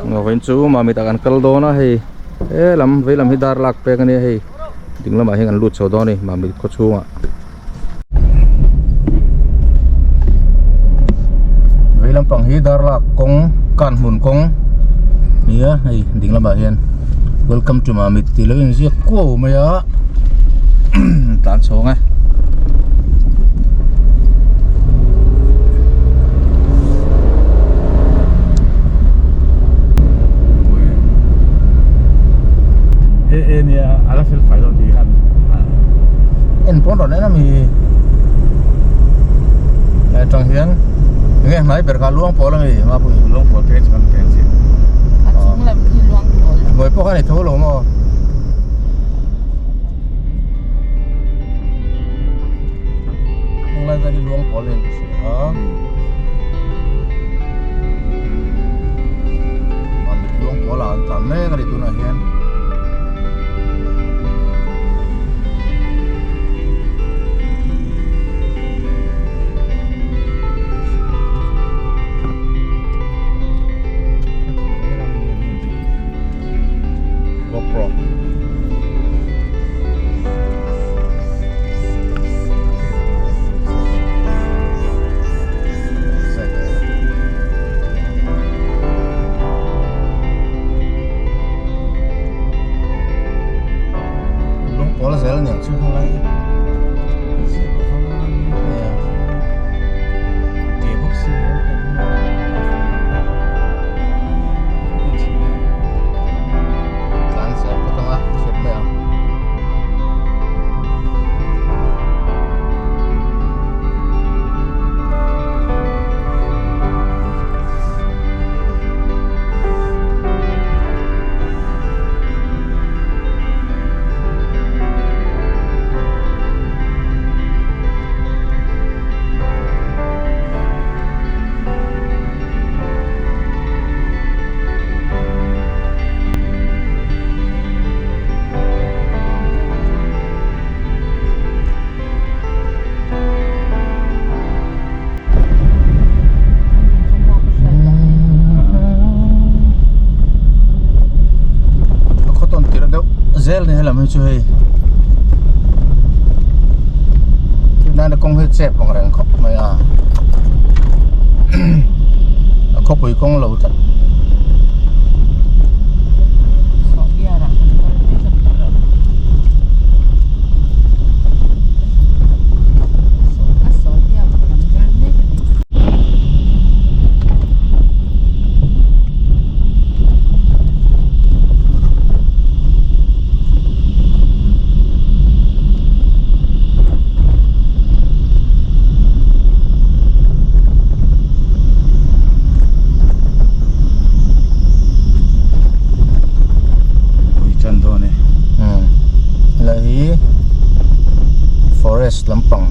Vawiin chu Mamit ah kan kal dawn a hei he lam vei lam hi dar lak pek a nia hei ding lamah hian kan lut chho dawn a ni Mamit khaw chhungah. Vei lampang hi dar lak kawng kan hmun kawng nia hei ding lamah hian welcome to Mamit tih lo inziak kuau mai a tlan chhawng e. E e nia ala fel fai lo ti han en pawn rawn en ami he tang hian enge hnai ber kha luang pawl ami mapui luang pawl te chuan pen chi a chung lam khi luang pawl hnuai pawh kha ni tho lo maw Heng lai vel hi luang pawl in ka hria a Mamit luang pawl ah an tlan mek a ni tunah hian. GoPro. Lung pawl zel aniang chu helai hi. Tlan zel phawt ang a hriat mai ang. A khaw tawn tirh deuh zel ni helam hi chu hei tunlai kawng hi chep ang reng khawp mai a. a khawpui kawng lo tlat Pui tan dawn e. Hmm. Helai hi forest lampang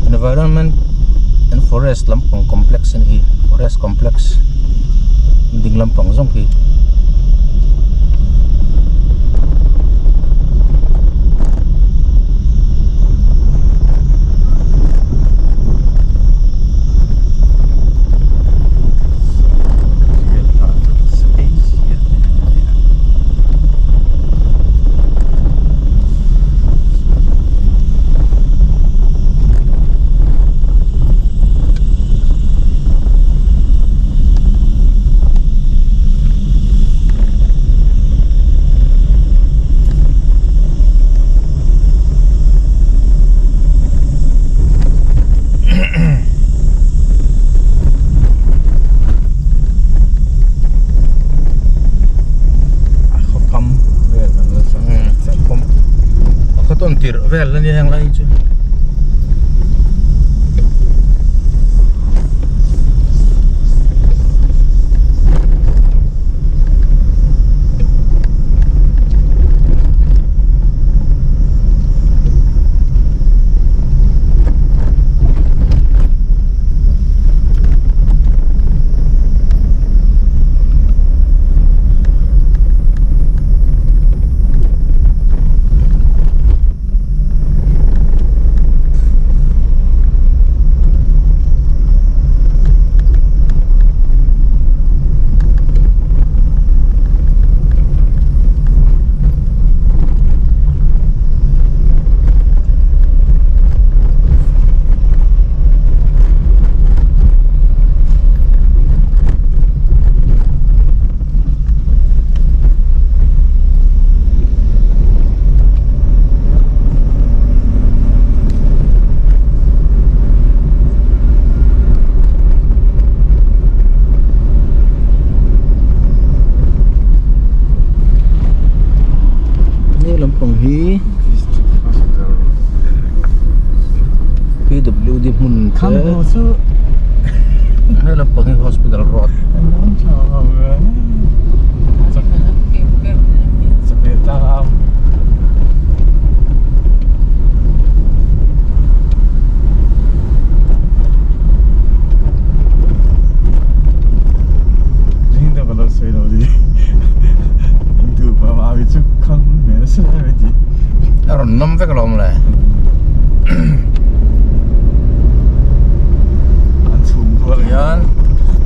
environment and forest lampang complex a ni hi forest complex ding lampang zawng khi. A khaw tawn tirh vel a nia heng lai hi chu. hi PWD hmun te he lampang hi hospital road A rawn nawm vek alawm le. Hian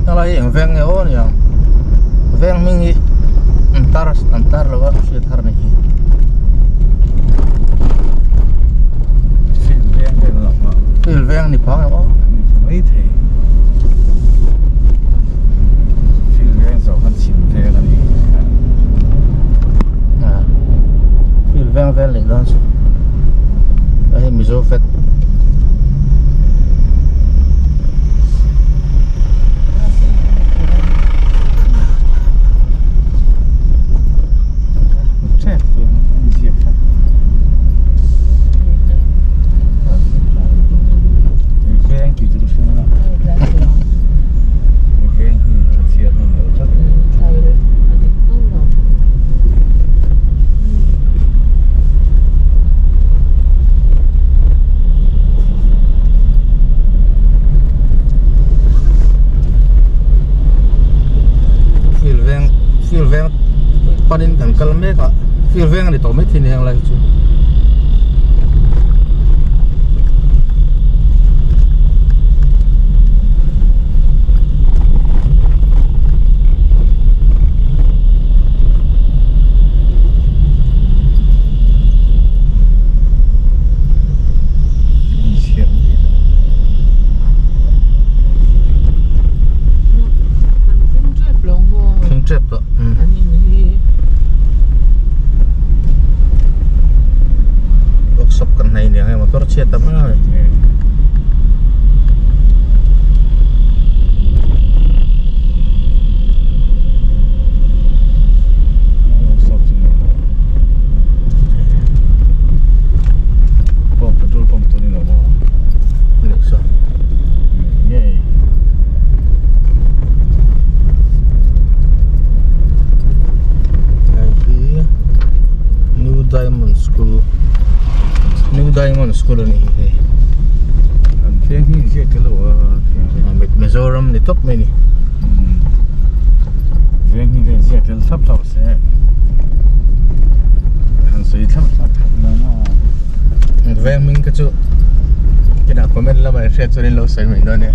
helai hi eng veng nge aw niang veng hming hi an tar an tar lo a hriat har ni hi. Field veng ni phang em aw. Field veng vel nih dawn chu hei Mizo fat Field veng field veng panin kan kal mek a field veng a ni tawh mai thin heng lai hi chu. Thleng tep tawh workshop kan nei nia hei motor chhiat ta mai a ni. Hei hi New Diamond School New Diamond School a ni hi hei Mizoram ni tawp mai ni Veng hming kha chu kinah comment lamah in hriat chuan in lo sawi mai dawn nia.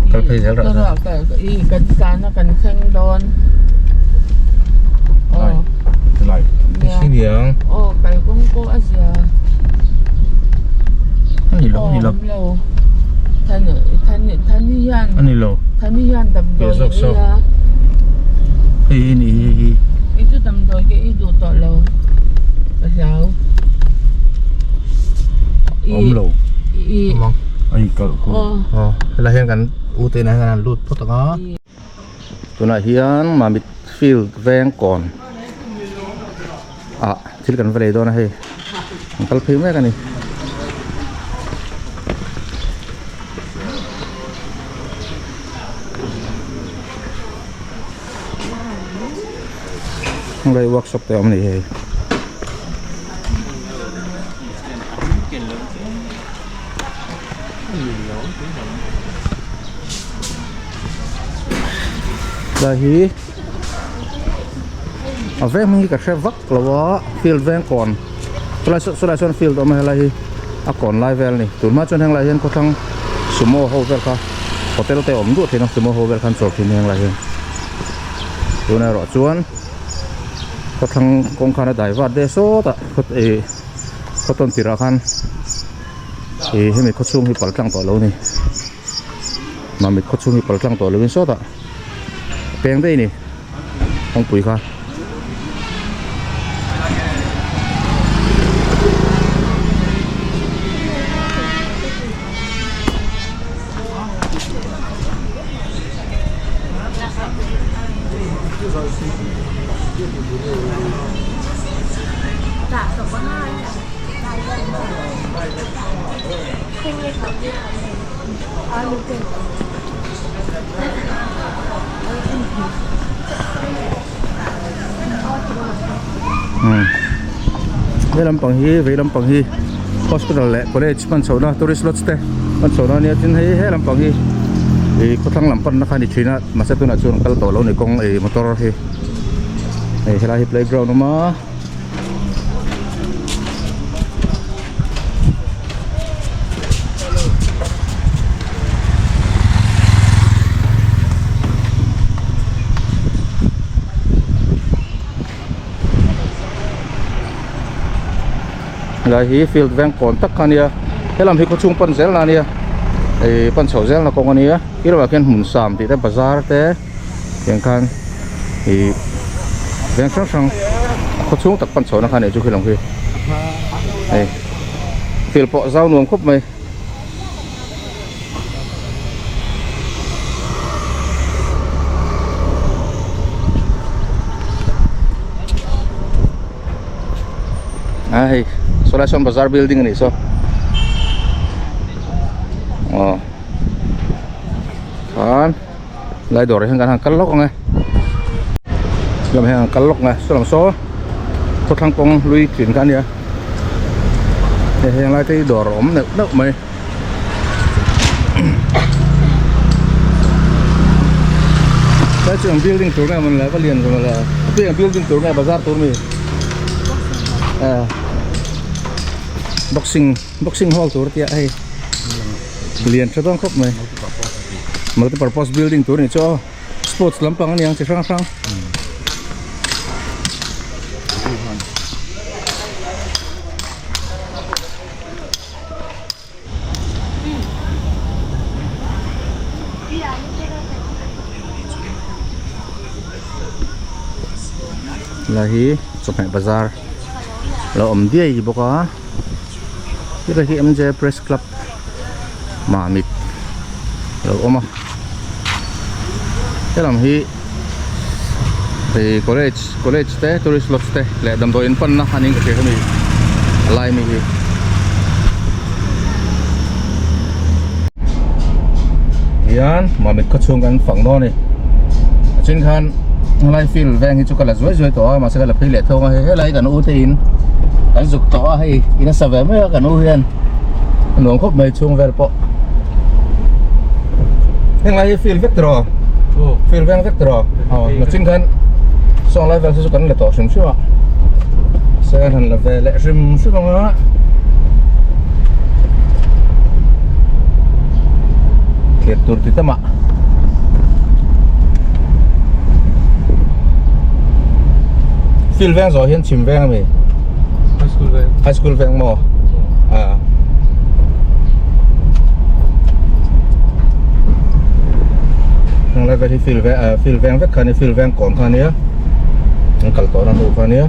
Kal phei zel rawh Kan tlan a kan thleng dawn Hei niang Aw kalkawng pawh a zia A ni lo a ni lo A ni lo Thani hian damdawi a ei a Hei hi ni hei hi I chu damdawi ka ei duh tawh lo ka hlau Awm lo Ai kalh Aw helai hian kan u te inah hian an lut phawt ang a. Tunah hian Mamit field veng kawn ah thil kan va lei dawn a hei an kal phei mek a ni. Helai workshop te a awm a ni hei. Lai hi a veng hming hi ka hre vak lo a field veng kawn chulai saw chulai sawn field a awm a helai hi a kawn lai vel a ni tun hma chuan henglai hian khawthlang sumo ho vel kha hotel te a awm duah thin a sumo ho vel khan chawr thin henglai hian tunah erawh chuan khawthlang kawng khan a dai vat ve sawt a. Khaw tawn tirah khan ih hemi khaw chhung hi pal tlang tawh lo a ni Mamit khaw chhung hi pal tlang tawh lovin sawtah peng daih a ni kawngpui kha. He lampang hi vei lampang hi hospital leh college hman chhohna tourist lodge te hman chhohna a nia tin hei he lampang hi ih khawthlang lam panna kha a ni thin a mahse tunah chuan an kal tawh lo a ni kawng ih motor hi hei helai hi playground a awm a. Helai hi field veng kawn tak kha ania helam hi khawchhung pan zel na ania ih pan chhoh zel na kawng ania khi lamah khian hmun sam tih te bazar te tiang khan ih veng hrang hrang khawchhung tak pan chhoh na kha nih chu khi lam khi hei field pawh zau nuam khawp mai. A hei sawlai sawn bazar building a nih saw aw khan lai dawrah hian kan han kal lawk ang e lam hian an kal lawk ang e saw lam saw khawthlang kawng hlui thin kha a nia hei heng lai te hi dawr a awm neuh neuh mai. Lai chu ang building tur nge mawn le va lian ve mawle tui ang building tur nge bazar tur mi eh boxing boxing hall tur tia hei lian tha dawn khawp mai multi purpose building tur ni chu aw sports lampang aniang chi hrang hrang. Helai hi chawhmeh bazar lo awm diai bawk a helai hi M J press club mamit lo awm a helam hi hei college college te tourist lodge te leh damdawi in panna a ning ka hria hemi a lai mi hi. Hian mamit khaw chhung kan fang dawn a ni a then khan helai field veng hi chu ka la zuai zuai tawh a mahse ka la phei leh thawng a hei helai kan u te in kan zuk tawh a hei in a sa ve mai a kan u hian a nuam khawp mai chhung vel pawh henglai hi field vek tiraw field veng vek tiraw aw nachin khan sawng lai vel chu kan la tawh hrim hrim a se kan han la ve leh hrim hrim ang a thlir tur ti tam ah field veng zawh hian chhim veng ami high school veng high school veng maw a heng lai vel hi field veng ah field veng vek kha a ni field veng kawn kha a nia an kal tawhna hnu kha a nia.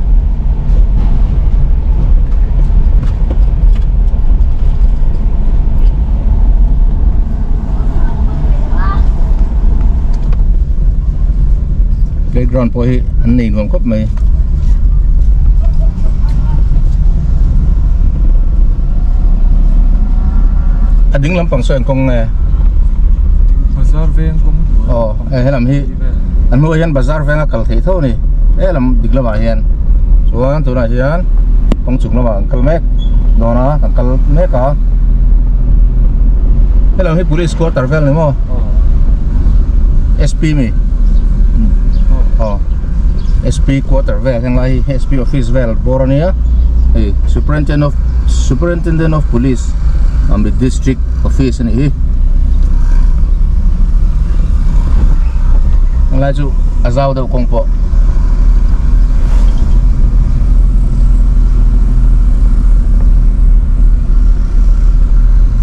Playground pawh hi an nei nuam khawp mai. A ding lampang saw engkawng nge? Bazar veng kawng. Aw hei helam hi an hnuaiah hian bazar venga kal theih tho a ni helam dik lamah hian chuan tunah hian kawng chung lamah an kal mek dawn a kan kal mek a helam hi police quarter vel ni maw SP mi aw SP quarter vel heng lai hi SP office vel bawr a nia hei superintendent of superintendent of police Mamit district office a nih hi helai chu a zau deuh kawng pawh.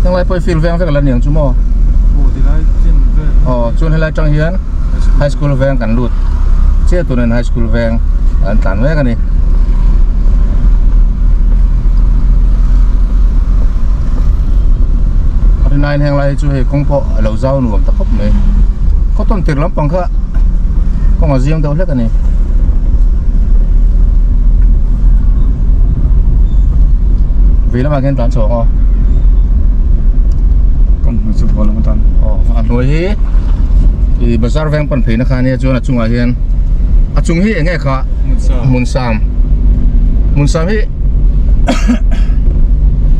Henglai pawh hi field veng vek a la ni ang chu maw? Aw tilai chin vel. Aw chuan helai atang hian high school veng kan lut chiah tunin high school veng an tlan mek a ni. Rinaiin henglai hi chu hei kawng pawh a lo zau nuam ta khawp mai. Cotton tir lampang kha kawng a ziang deuh hlek a ni. Vei lamah khian tlan chhuak aw. Kawng hnuai chu bual lam atan. Aw a hnuai hi ih bazar veng pan phei na kha ania chuan a chungah hian a chung hi eng nge kha hmun sam hmun sam hi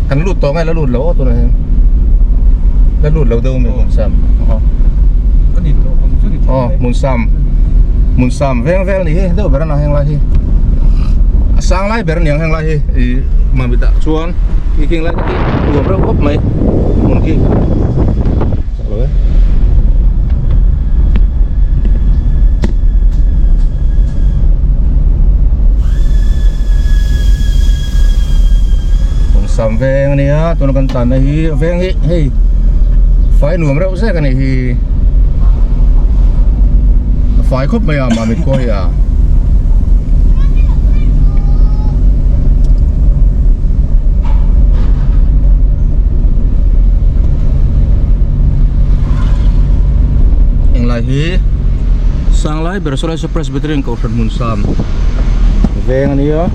kan lut tawh nge la lut lo aw tunah hian la lut lo deuh mai hmun sam aw aw hmun sam hmun sam veng vel ni hi deuh ber a heng lai hi a sang lai ber aniang heng lai hi ih mamit ah chuan khi khing lai te khi nuam reuh khawp mai hmun khi chak lo e. Hmun sam veng ania tuna kan tan na hi veng hi hei fai nuam reuh zek ani hi a fai khawp mai a mamit khua hi a. Englai hi Sanglai ber saw lai saw Presbyterian Kohhran hmun sam veng ania.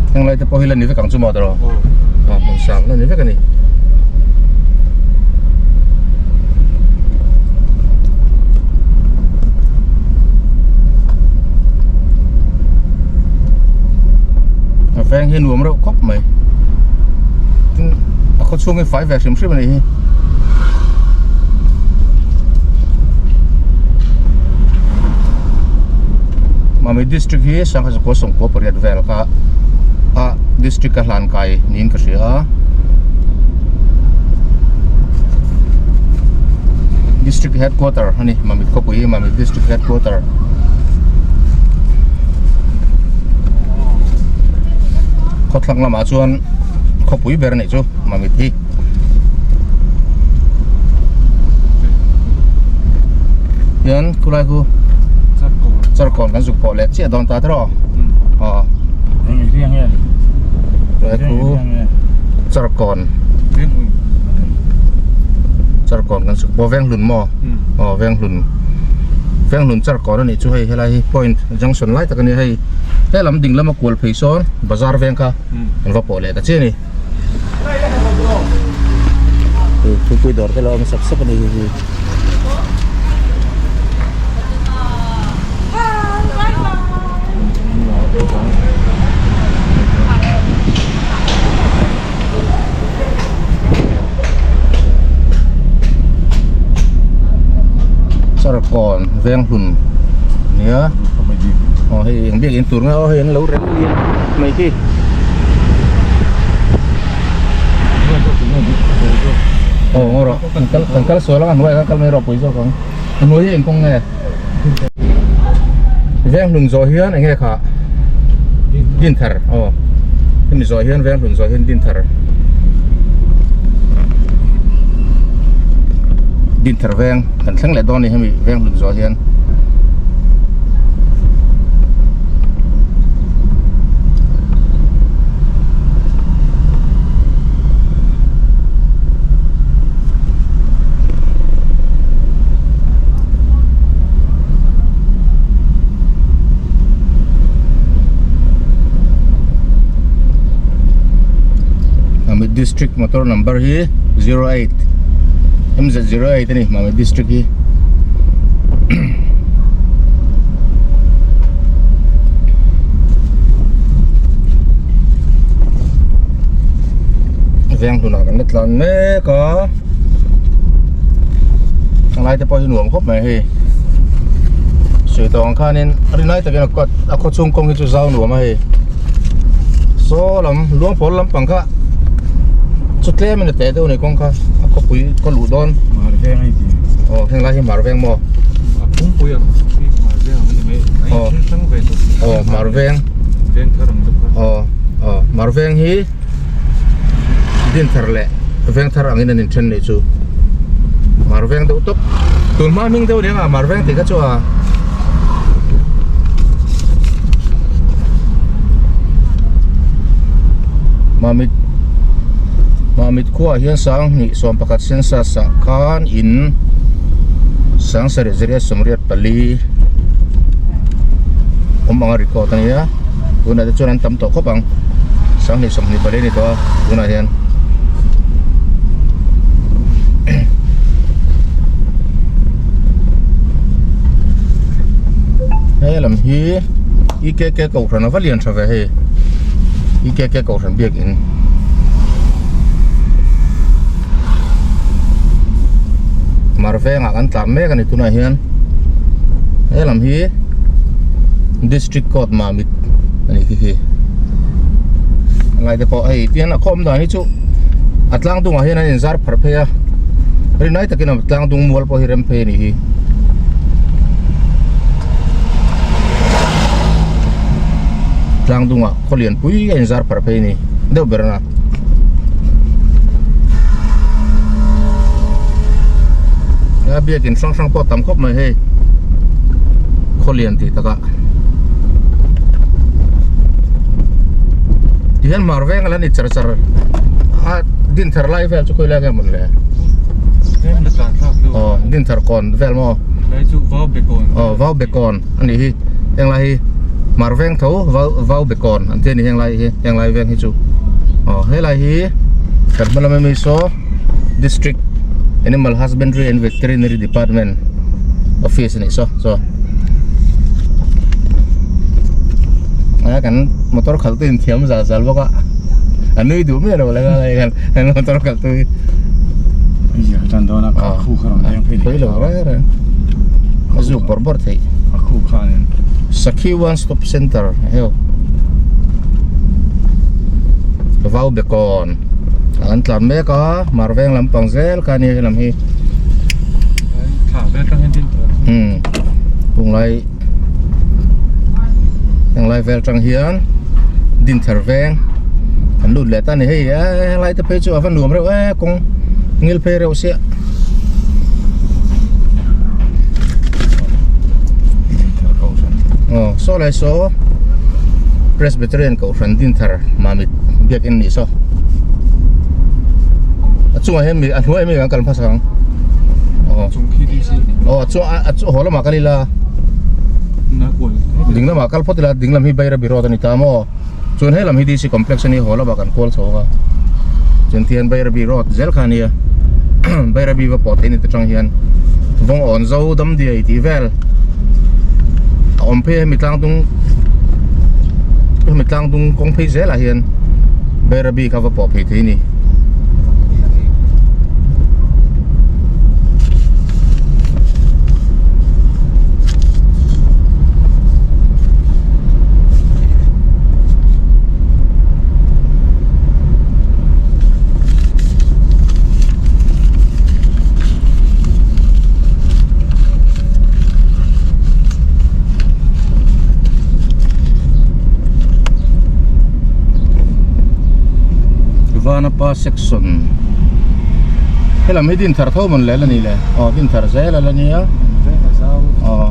Heng lai te pawh hi la ni vek ang chu maw tawh aw hmun sang la ni vek a ni. A veng hi nuam reuh khawp mai tin a khaw chhung hi fai ve hrim hrim a nih hi Mami district hi sangha zakua sawmkua pariat vel kha a district a hlan kai niin ka hria a district headquarter a ni Mamit khawpui hi Mamit district headquarter khawthlang lamah chuan khawpui ber a nih chu Mamit hi hian khulai khu charkawn kan zuk pawh leh chiah dawn ta tiraw aw khulai khu charkawn charkawn kan zuk pawh Venghlun maw aw Venghlun Venghlun charkawn a nih chu hei helai hi point junction lai tak a ni hei helam ding lama kual phei sawn bazar veng kha an va pawh leh ta chiah a ni. Thingpui dawr te lo awm sap sap a ni hei hi. Charkawn Venghlun nia aw hei eng biak in tur nge aw hei an lo rem lian mai khi aw ngaw rawh kan kal kan kal sual ang a hnuaiah khan kal mai rawh pui zawk ang a hnuai hi eng kawng nge Venghlun zawh hian eng nge kha Dinthar aw hemi zawh hian Venghlun zawh hian Dinthar Dinthar veng kan thleng leh dawn a ni hemi Venghlun zawh hian. Mamit district motor number hi 08 MZ08 ani Mamit district hi veng hlunah kan la tlan mek a a lai te pawh hi nuam khawp mai hei. Sawi tawh ang khanin rinai takin a kawt a khaw chhung kawng hi chu zau nuam a hei saw lam luang pawl lampang kha chu tlem in a teh deuh a ni kawng kha a khawpui khaw luh dawn Mar veng a ni tih aw heng lai hi mar veng maw a pumpuia hi mar veng ang a ni mai a aw inthil hrang ve chu aw mar veng veng thar ang deuh kha aw aw mar veng hi din thar leh veng thar angin an inthen nih chu mar veng deuh tawp tun hma hming deuh nia mar veng tih kha chu a Mamit Mamit khuaah hian sanghnih sawm pakhat census ah khan in sangsarih zariat sawmriat pali awm anga record a ni a tunah te chuan an tam tawh khawp ang sanghnih sawmhnih pali a ni tawh a tunah hian he lam hi EKK kohhran a va lian tha ve hei EKK kohhran biakin Mar vengah kan tlan mek a ni tunah hian he lam hi district court mamit a ni khi khi lai te pawh hei tihian a khawm dan hi chu a tlang dungah hian an inzar pharh phei a rinai takin a tlang dung mual pawh hi rem phei a ni hi. Tlang dungah khaw lian pui a inzar pharh phei a ni deuh ber a. A biakin hrang hrang pawh tam khawp mai hei khaw lian tih takah tihian hmar veng a la ni char char a din thar lai vel chu khawi lai nge mawn le aw din thar kawn vel maw aw vau be kawn a nih hi heng lai hi hmar veng tho vau vau be kawn an tih a ni heng lai hi heng lai veng hi chu aw helai hi kan hma lam ami saw district animal husbandry and veterinary department office a nih saw saw a kan motor khalh tu in thiam zal zal bawk a a nui duh miah lo leh a kan motor khalh tu hi tan dawn a kha khu kha rawn leng phei phei lo reng reng a zuk bawrh bawrh theih a khu khanin Sakhi one stop center heo vau bekawn an tlan mek a mar veng lampang zel kha ania helam hi umm tunglai henglai vel tang hian dinthar veng an lut leh ta a ni hei helai te phei chu a va nuam reuh e kawng ngil phei reuh sia aw saw lai saw Presbyterian kohhran dinthar mamit biakin nih saw a chungah hian mi a hnuai ami kan kal hmasa ang aw aw a chung a chu haw lamah kal ila ding lamah kal phawt ila ding lam hi Bairabi road a ni ta maw chuan he lam hi D_C complex a ni haw lamah kan kual chho ang a chuan tihian Bairabi road zel kha a nia Bairabi va pawh theih ni te tang hian vawng awn zo dam diai tih vel a awm phei a hemi tlang dung hemi tlang dung kawng phei zelah hian Bairabi kha va pawh phei thei a ni. Vanapa section helam hi din thar tho mawn le la ni le aw din thar zel a la nia aw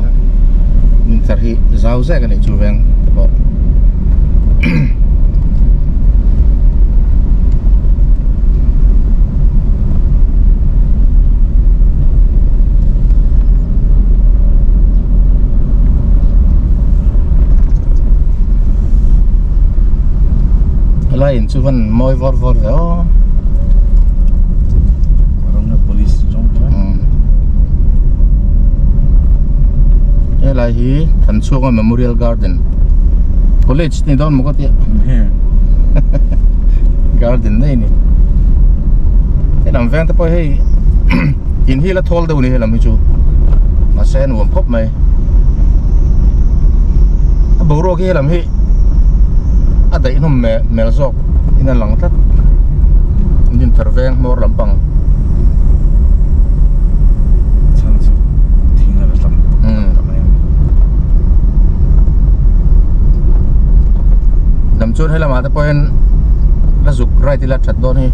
din thar hi zau zek a nih chu veng te pawh Helai in chu van mawi vawr vawr ve aw. Corona police zawng chuan. Helai hi Thanchhuanga Memorial Garden College ni dawn maw ka tia. Garden daih a ni. Helam veng te pawh hei in hi la thawl deuh a ni helam hi chu mahse a nuam khawp mai. boruak hi helam hi a daih hnawm hmel zawk in a lang tlat dinthar veng hmawr lampang chhan chu thing a la tam ta mai ang dam chuan helamah te pawh hian la zuk ride ila that dawn hi.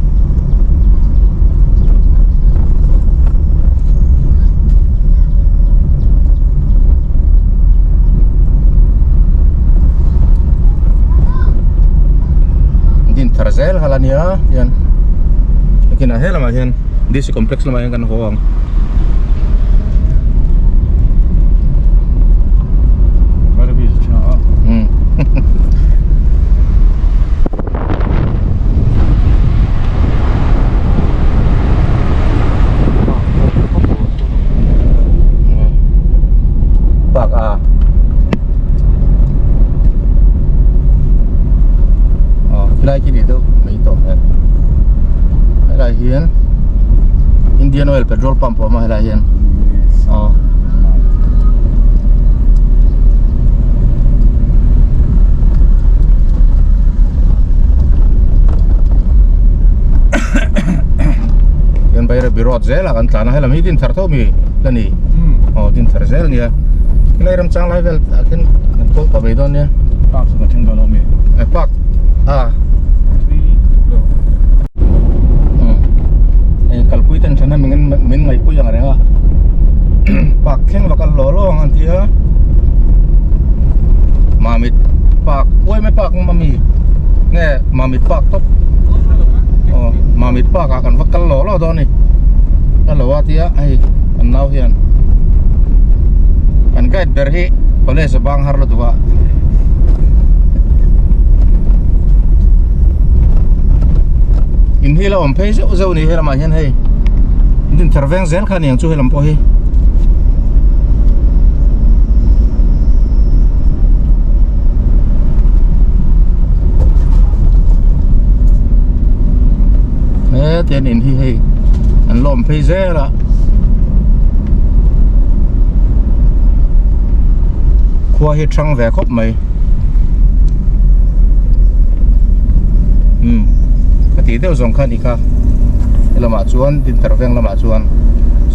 Din thar zel hal ania hian nakinah he lamah hian D_C complex lamah hian kan haw ang. Park a aw khilai khi ni deuh mai tawh hmel helai hian Indian Oil petrol pump a awm a helai hian aw. Hian Bairabi road zel a kan tlan a helam hi din thar tho mi la ni aw din thar zel nia helai ram chang lai vel ah khian kan kawl ta mai dawn nia park chu kan thleng dawn awm e eh park a eh kalpui ten thana min min ngaihpui ang reng a park thleng va kal law law ang an ti a Mamit park uai mai park ang mami nge Mamit park tawp aw Mamit park ah kan va kal law law dawn a ni ka lo a tia hei kan nau hian kan guide ber hi college a bang har lutuk a in hi la awm phei zeuh zeuh a ni helamah hian hei dinthar veng zel kha a ni ang chu helam pawh hi. Hetian in hi hei an lawm phei zel a khua hi thang ve khawp mai umm ka tih deuh zawng kha a ni kha helamah chuan dinthar veng lamah chuan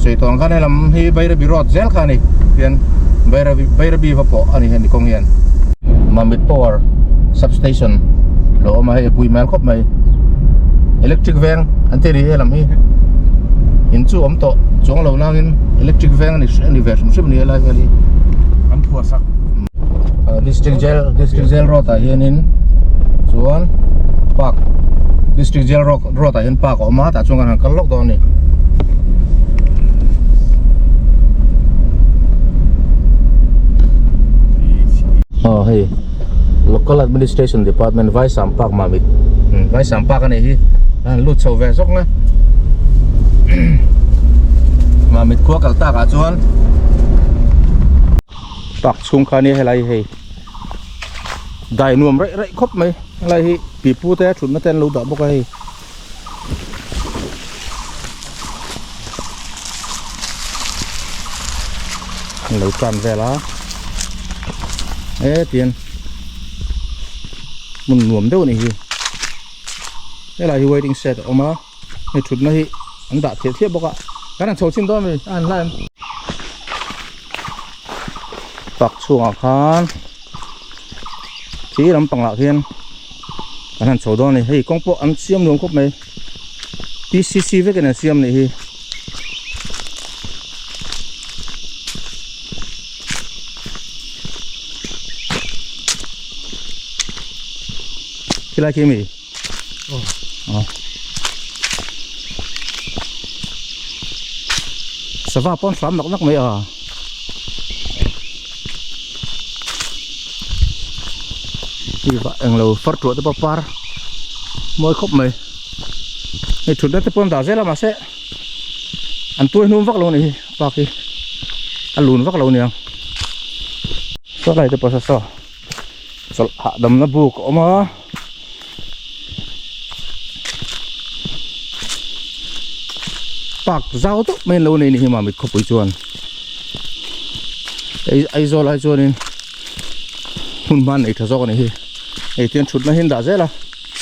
sawi tawh ang khan helam hi Bairabi road zel kha a ni tian Bairabi Bairabi va pawh a ni hemi kawng hian Mamit power substation lo awm a hei a pui hmel khawp mai electric veng an ti a ni helam hi in chu awm tawh chuang lo nangin electric veng a ni a ni ve hrim hrim a ni helai vel hi an phuah sak district jail district jail road ah hianin chuan park district jail road road ah hian park a awm a tah chuan kan han kal lawk dawn a ni. Aw hei local administration department Vaisam park Mamit Vaisam park a nih hi a han lut chho ve zawk na Mamit khua kal tak ah chuan park chhung kha nia helai hei dai nuam raih raih khawp mai helai hi pipu te thutna te an lo dah bawk a hei. An lo tan vel a hetiang hmun nuam deuh a nih hi helai hi waiting shed a awm a hei thutna hi an dah thliah thliah bawk a kan han chho chhin dawn a ni a han lai em park chhungah khan khi lampang ah khian kan han chho dawn a ni hei kawng pawh an siam nuam khawp mai P_C_C vekin an siam anih hi. Khilai khi mi aw sava pawn hram nak nak mai a. Hei vah englo far tuah te pawh par mawi khawp mai hei thutna te pawh an dah zel a mahse an tuai hnum vak lo a nih hi park hi a lun vak lo a niang saw lai te pawh saw saw chawlh hahdamna buk a awm a. Park zau deuh mai an lo nei a ni hi Mamit khawpui chuan Aizawl ai chuanin. Hmun hma an nei tha zawk a nih hi. Hei tian thutna hi an dah zel a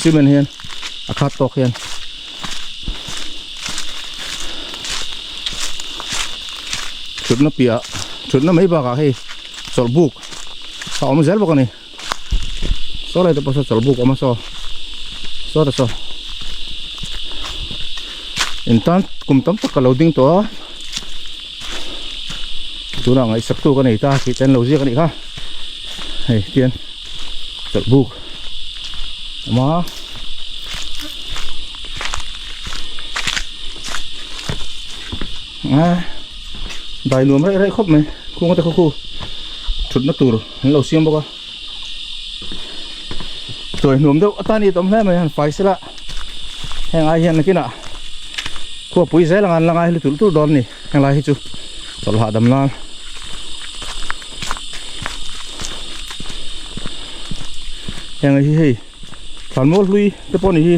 cement hian a khat tawk hian. Thutna piah thutna mai bakah hei chawlhbuk a awm zel bawk a ni. Saw lai te pawh saw chawlhbuk a awm a saw saw te saw in tan kum tam tak ka lo ding tawh a tunah ngaihsak tu ka nei ta tih te an lo ziak a nih kha hei tian chawlhbuk a awm a. Dai nuam raih raih khawp mai khung te khaw khu thutna tur an lo siam bawk a tuai hnuam deuh atan hi a tam hle mai han fai sela heng ai hian nakinah khua pui zel anga an la ngai hlu tulh tulh dawn a ni heng lai hi chu chawlh hahdam nan heng hi hei thlanmual hlui te pawh ni hi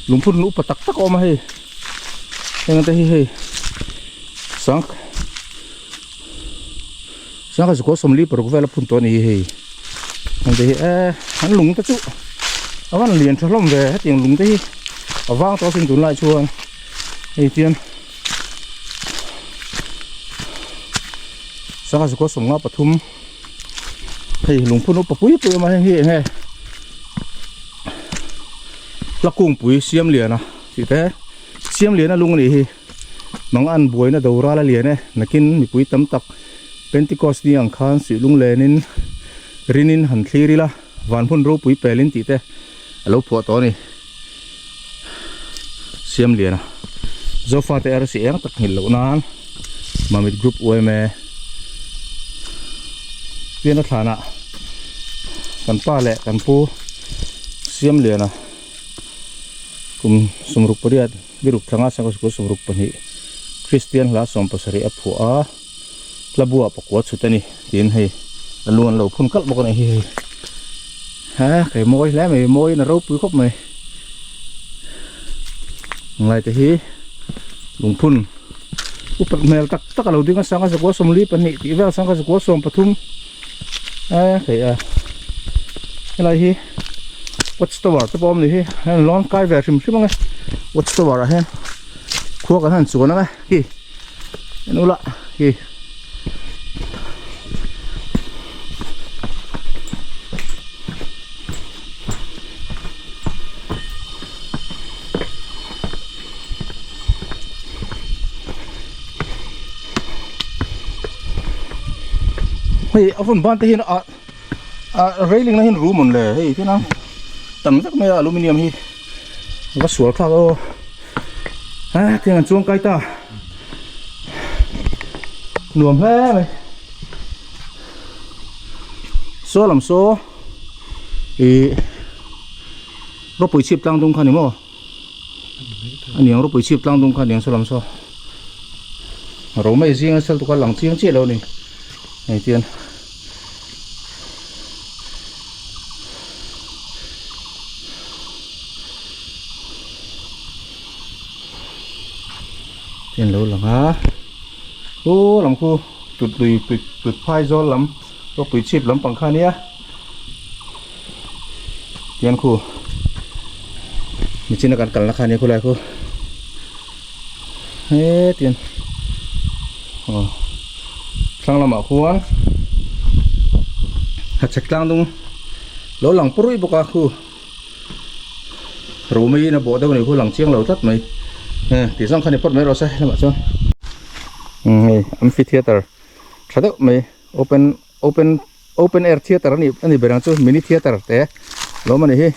lungphun upa tak tak a awm a hei. Heng te hi hei sang sangha zukua sawmli paruk vel a phun tawh a ni hi hei heng te hi eh an lung te chu a van lian tha hlawm ve hetiang lung te hi a vang tawh asin tunlai chuan hei tian sangha zukua sawmnga pathum hei lungphun upa pui pui a awm a heng hi eng nge hla kungpui siam lian a. Tih te siam lian a lung a nih hi mang an buaina do ral a lian e nakin mipui tam tak Pentecost ni ang khan suih lung lenin rinin han thlir ila van hun ropui pelin tih te a lo phuah tawh a ni siam lian a Zofa te arsi eng tak nghilh loh nan Mamit Group yma pian a thlanah kan pa leh kan pu siam lian a. Kum sawmruk pariat biruk thlanga sangha sikul 32 Kristian hla 70 a phuah a, tlabua pakua chhut a ni tiin hei a lu an lo phun kalh bawk a ni hi hei. Ha kei mawi hle mai mawiin a ropui khawp mai. Ngai te hi lungphun upat hmel tak tak a lo ding a sangha zakua 42 tih vel sangha zakua 13 a kei a helai hi. Watch tower te pawh a awm ni hi heng lawn kai ve hrim hrim ang e watch tower ah hian khua kan han chuan ang e khi en ula khi hei a hun ban te hian a Ah railing na hian room an le hei tin a tam vek mai a aluminium hi va sual thlak aw ah tiang an chuang kai ta nuam hle mai saw lam saw ih ropui chhip tlang dung kha ni maw aniang ropui chhip tlang dung kha aniang saw lam saw ro mai zinga sel tukah lang chiang chiah lo a ni hei tian. Hian lo lang a khu lam khu tut lui tut tut phai zawl lam ropui chhip lampang kha ania tian khu michina kan kalna kha ania khulai khu hetian aw thlang lamah khuan hachhek tlang dung lo lang purui bawk a khu ro mai in a bawh deuh a ni khu lang chiang lo tlat mai e tih zawng kha ni phawt mai rawh se lamah chuan hei amphitheatre tha deuh mai open open open air theatre ani ani ber ang chu mini theatre te lawm ani hi.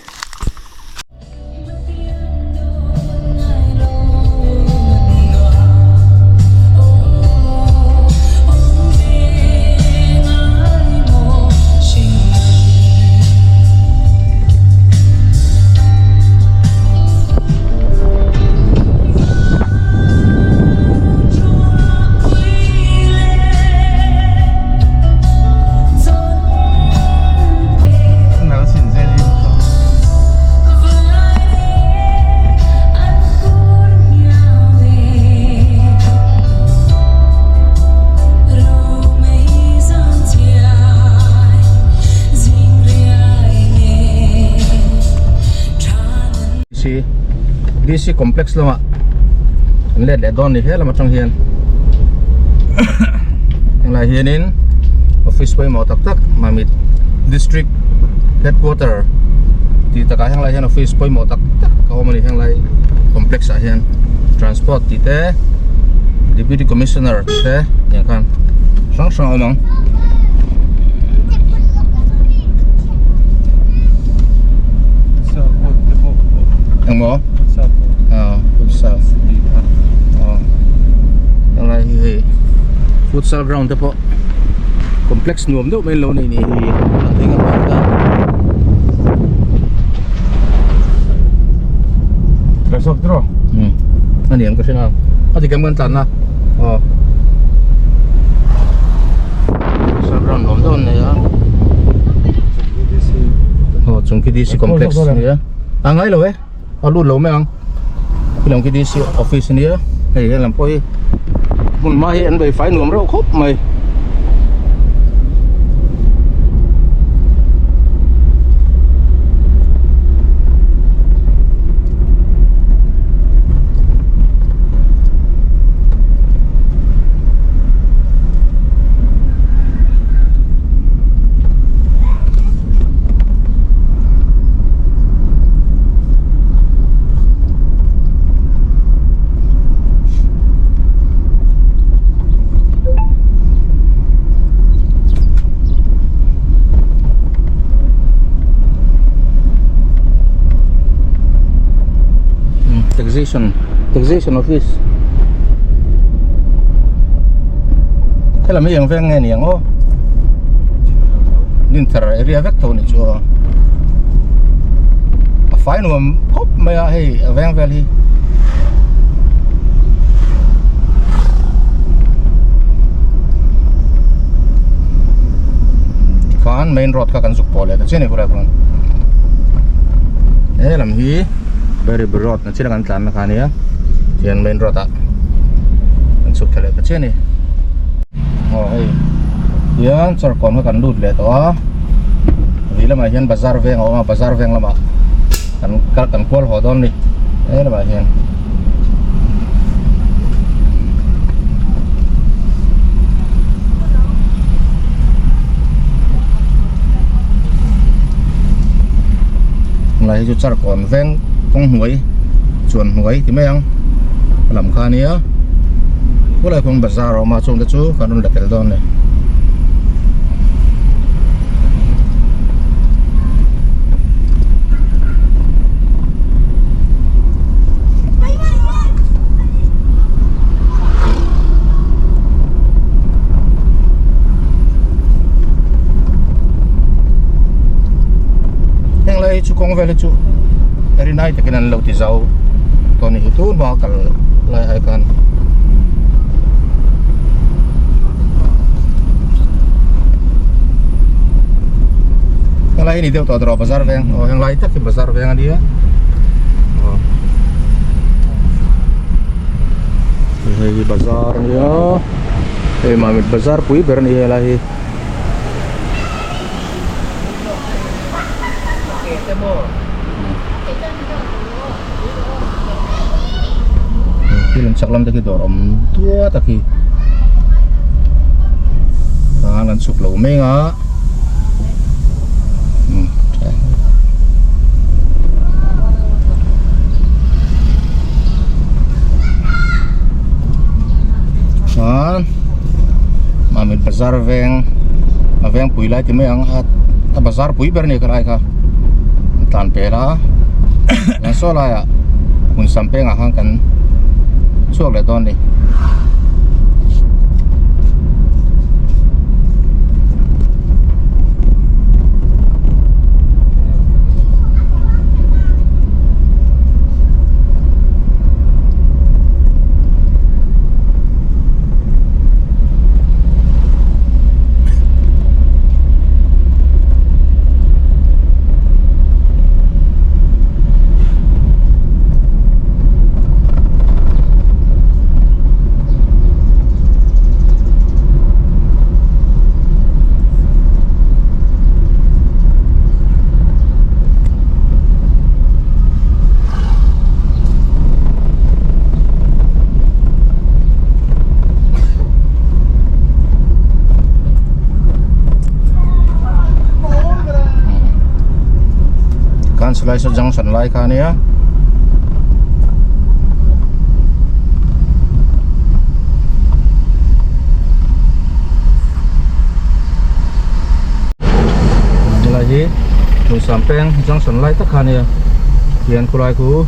DC complex lamah an let leh dawn a ni helam atang hian henglai hianin office pawimawh tak tak Mamit district headquarter tih takah henglai hian office pawimawh tak tak a awm a ni henglai complex ah hian transport tih te deputy commissioner tih te tiang khan hrang hrang a awm ang. Engmaw? Futsal Helai hi hei futsal ground te pawh complex nuam deuh mai an lo nei ni hi a eng a park a. A ni ang ka hre nghal a ti kem kan tlan na aw. Futsal ground nuam deuh an nei a aw chung khi DC complex a ni a a ngai lo e a lut lo mai ang khi lam khi DC office a nia hei helam pawh hi hmun hma hi an bei fai nuam reuh khawp mai. Taxation taxation office helam hi eng veng nge ni ang aw dinthar area vek tho ni chu a a fai nuam khawp mai a hei a veng vel hi. Tikhan main road kha kan zuk pawh leh ta chian a ni khulai khuan helam hi Berry road na chian a kan tlan na kha a nia tihian main road ah kan chhuk thla leh ta chian a ni aw hei hian chawrkawn kha kan lut leh tawh a vei lamah hian bazar veng a awm a bazar veng lamah kan kal kan kual haw dawn a ni he lamah hian. Tunlai hi chu charkawn veng kawng hnuai chuan hnuai ti mai ang a lam kha a nia khulai khuan bazar a awm a chungte chu kan rawn la tel dawn a ni. Heng lai hi chu kawng vel hi chu rinai takin an lo ti zau tawh a ni hi tun hma kal lai ai khan. Heng lai hi ni deuh tawh tawh bazar veng aw heng lai tak hi bazar veng a nia aw hei hi bazar a nia hei mamit bazar pui ber a ni helai hi. Thil an chak lam te khi dawr awm tuat a khi khan an chhuk lo meng a chuan Mamit bazar veng a veng pui lai ti mai ang a a bazar pui ber a ni khalai kha an tlan pel a. Chuan saw laiah hmun sam pengah khan kan chhuak leh dawn a ni. Salai saw junction lai kha ania. Helai hi Hmuisam peng junction lai tak kha ania hian khulai khu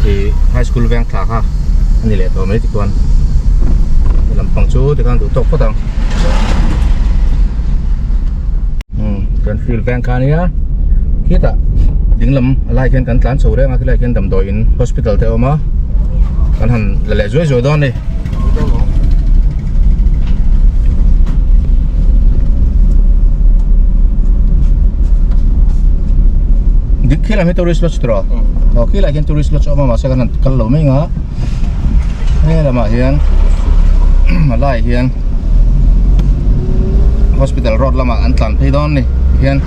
ih high school veng thla kha a ni leh tawh mai tikhuan he lampang chu tikhan duh tawk phawt ang umm kan field veng kha ania khitah dinglam a lai khian kan tlan chho reng a khilaiah khian damdawi in hospital te a awm a kan han la leh zuai zuai dawn a ni. Dik khi lam hi tourist lodge tur aw aw khi lai hian tourist lodge a awm a mahse kan han kal lo mai ang a he lamah hian a laiah hian hospital road lamah an tlan phei dawn a ni tihian.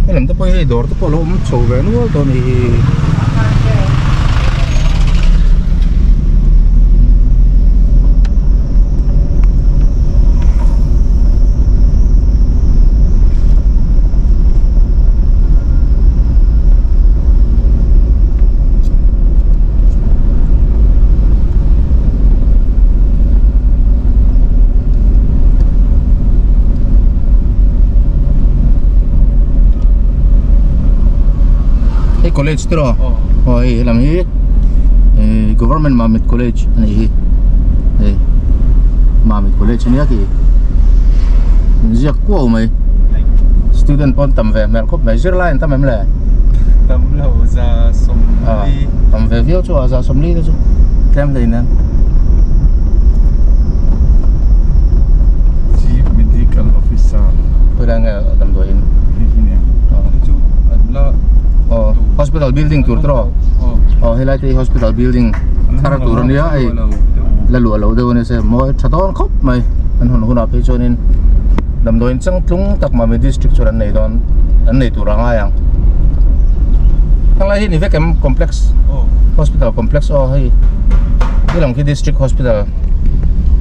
Helam te pawh hi hei dawr te pawh a lo awm chho ve nual tawh a ni hi. Hei college te rawh aw hei helam hi eh government Mamit college a nih hi hei Mamit college ania khi inziak kuau mai student pawh an tam ve hmel khawp mai zirlai an tam em le tam lo za sawmli tam ve viau chu a za sawmli te chu tlem hle in. Chief Medical Officer Khawilai nge damdawi in Hei hi nia Hei chu an la Aw hospital building tur te rawh Aw helai te hi hospital building thar tur ania hei la luah loh deuh ania se mawi tha dawn khawp mai an hun hunah phei chuanin damdawi in changtlung tak Mami district chuan an nei dawn an nei tur a ngai ang Helai hi ni vek em complex hospital complex aw hei He lam khi district hospital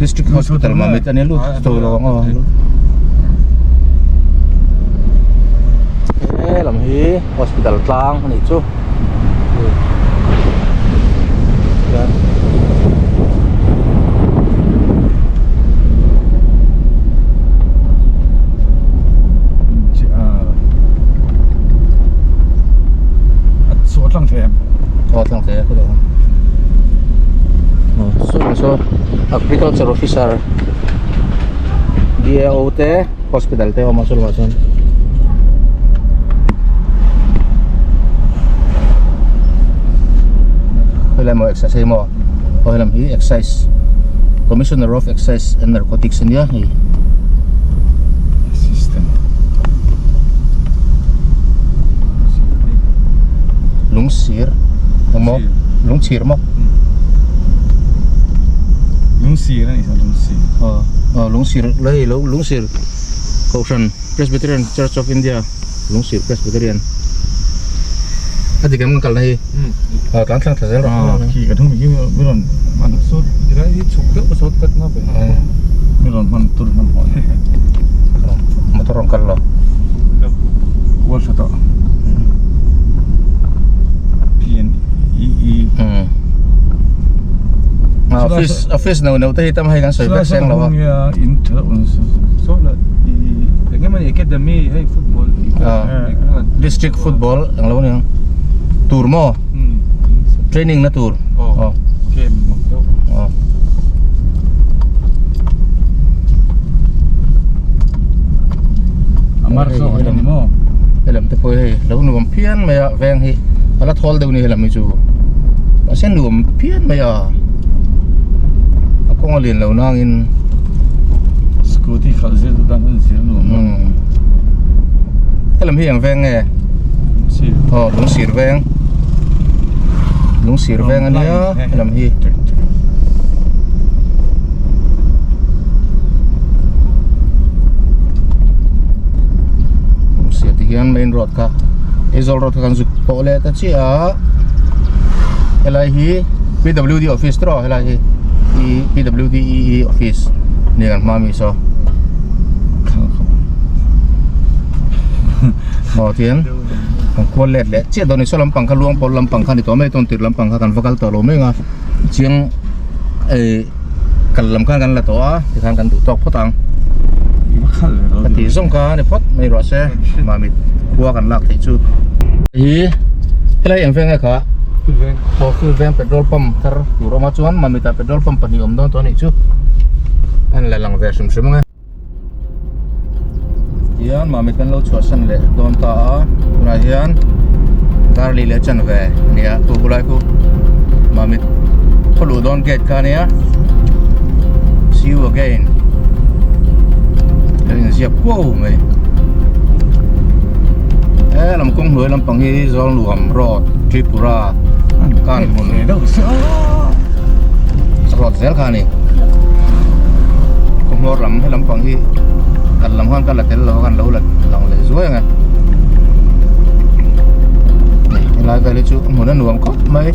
district hospital Mamit ania lut tawh lo ang aw he lam hi hospital tlang a nih chu A tlang thei em? Aw tlang thei a khawlai aw saw saw agriculture officer DAO te hospital te a awm a chulawah chuan helai maw exercise hei maw aw helam hi excise commissioner of excise and narcotics ania hei. System Lungsir engmaw lungchhir maw Lungsir a nih chuan lungsir aw aw lungsir hei lo lungsir kohhran Presbyterian Church of India lungsir Presbyterian a dik em kan kalna hi aw tlan thlang thla zel rawh khi ka thung hi mi rawn hman sawt tilai hi chhuk deuh sawt kat na ve mi rawn hman tur hman hmawh motor rawn kal lo kual tha tawh PNEE office office no no te hi tam hei kan sawi vek seng lo a in tha so la i enge mani academy hei football district football ang lo ni tur maw training na tur aw game ang deuh aw Amar zawk a ni maw helam te pawh hei lo nuam phian mai a veng hi a la thawl deuh a ni helam hi chu mahse nuam phian mai a a kawng a lian lo nangin scooty khalh zir duh tan chuan zir nuam a helam hi eng veng nge Lungsir aw lungsir veng lungsir veng a nia helam hi. Sia ti hian main road kha Aizawl road kha kan zuk pawh leh ta chiah a helai hi P_W_D office tawh helai hi P_W_D E_E office ni kan hma mi saw. Maw tihian kan kual let leh chiah dawn a ni saw lampang kha luang pawl lampang kha a ni tawh mai a tawn tir lampang kha kan va kal tawh lo mai ang a chiang eh kal lam khan kan la tawh a tikhan kan duh tawk phawt ang ka tih zawng kha a ni phawt mai rawh se mamit khua kan lak theih chu hi helai eng veng nge kha aw fuel veng petrol pump thar tur awm a chuan mamit ah petrol pump pahnih awm dawn tawh a nih chu a la lang ve hrim hrim ang e. Tihian Mamit kan lo chhuahsan leh dawn ta a tunah hian Darli leh chanve a ni a khu khulai khu Mamit khaw luh dawn gate kha a nia see you again kan inziak kuau mai he lam kawng hnuai lampang hi Zawlnuam road Tripura Kanhmun road zel kha a ni. Khawhmawr lam he lampang hi kal lam khan ka la tel lo a kan lo la lang leh zuai ang e hei helai vel hi chu a hmun a nuam khawp mai.